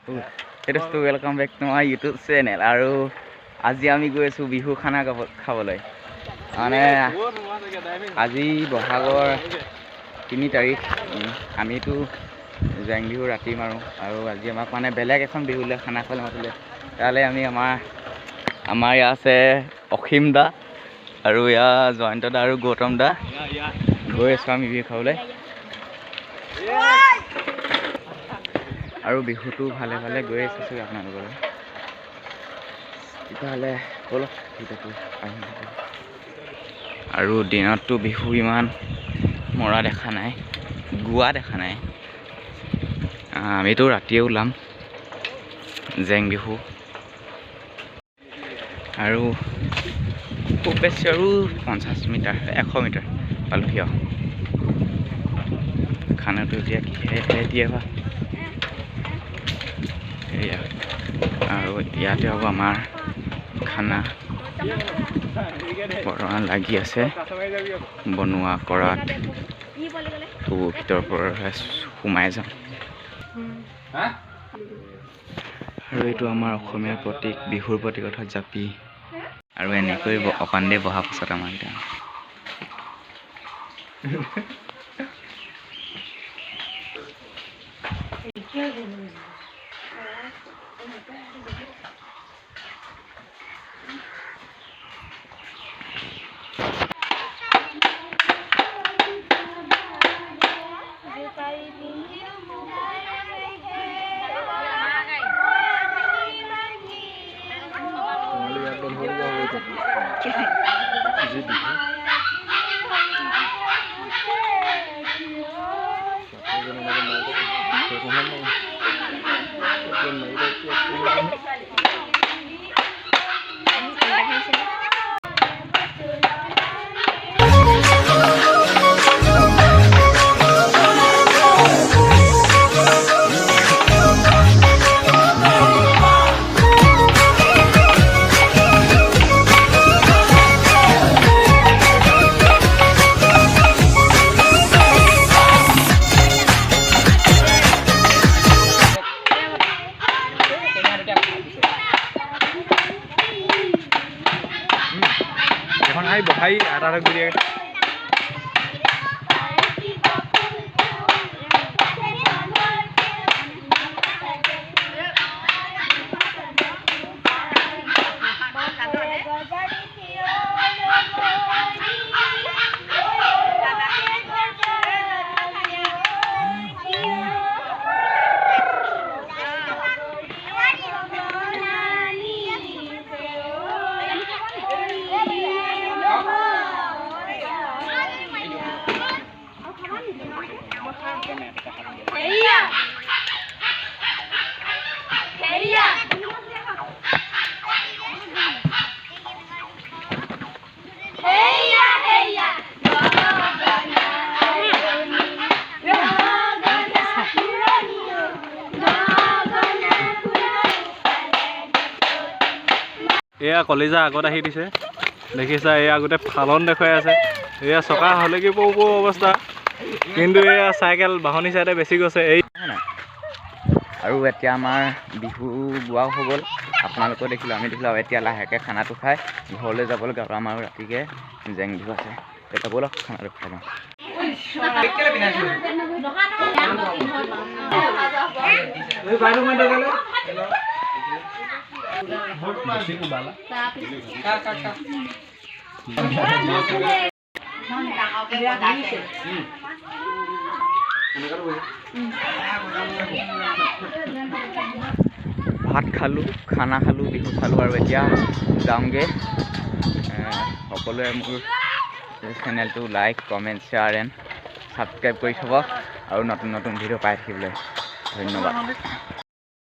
দোস্ত, welcome back to my YouTube channel. আৰু আজি আমি গৈ আছোঁ বিহু খানা খাবলৈ। মানে আজি বহাগৰ 3 তাৰিখ, আমিতো জেং বিহু ৰাতি মাৰোঁ আৰু আজি আমাক মানে বেলেগ এখন বিহুলৈ খানা খাবলৈ মাতিলে। তালৈ আমি আমাৰ ইয়াত আছে অসীম দা আৰু ইয়াৰ জয়ন্ত দা আৰু গৌতম দা, গৈ আছোঁ আমি বিহু খাবলৈ। আৰু বিহুটো ভালে ভালে গৈ আছে চাগে আপোনালোকৰ। তেতিয়াহ'লে ব'লক ভিডিঅ'টো আৰম্ভ কৰোঁ। আৰু দিনততো বিহু ইমান মৰা দেখা নাই, গোৱা দেখা নাই, আমিতো ৰাতিয়ে ওলাম জেং বিহু। আৰু খুব বেছি আৰু 50 মিটাৰ 100 মিটাৰ পালোহি আৰু। খানাটো এতিয়া কিহেৰে দিয়ে বা এয়া। আৰু ইয়াতে হ'ব আমাৰ খানা, বৰ্তমান লাগি আছে বনোৱা কৰাত। তো ভিতৰৰ পৰা সোমাই যাম। আৰু এইটো আমাৰ অসমীয়াৰ প্ৰতীক, বিহুৰ প্ৰতীক অৰ্থাৎ জাপি। আৰু এনেকৈ অকণ দেৰি বহাৰ পাছত আমাৰ এতিয়া বহাই এটা এটা কৰি এয়া কলিজা আগত আহি দিছে, দেখিছা। এয়া আগতে ফালন দেখুৱাই আছে। এয়া চকা হ'লে কি পৌ অৱস্থা, কিন্তু এয়া চাইকেল বাহনি চাইডে বেছি গৈছে। এই আৰু এতিয়া আমাৰ বিহু গোৱাও হৈ গ'ল, আপোনালোকেও দেখিলোঁ, আমি দেখিলোঁ। আৰু এতিয়া লাহেকৈ খানাটো খাই ঘৰলৈ যাব লাগে। আৰু আমাৰ ৰাতিকৈ জেং বিহু আছে, তেতিয়া ব'লক খানাটো খাই লওঁ। ভাত খালোঁ, খানা খালোঁ, বিহু খালোঁ আৰু এতিয়া যাওঁগৈ। সকলোৱে মোৰ চেনেলটো like, comment, share and subscribe কৰি থ'ব আৰু নতুন নতুন ভিডিঅ' পাই থাকিবলৈ। ধন্যবাদ।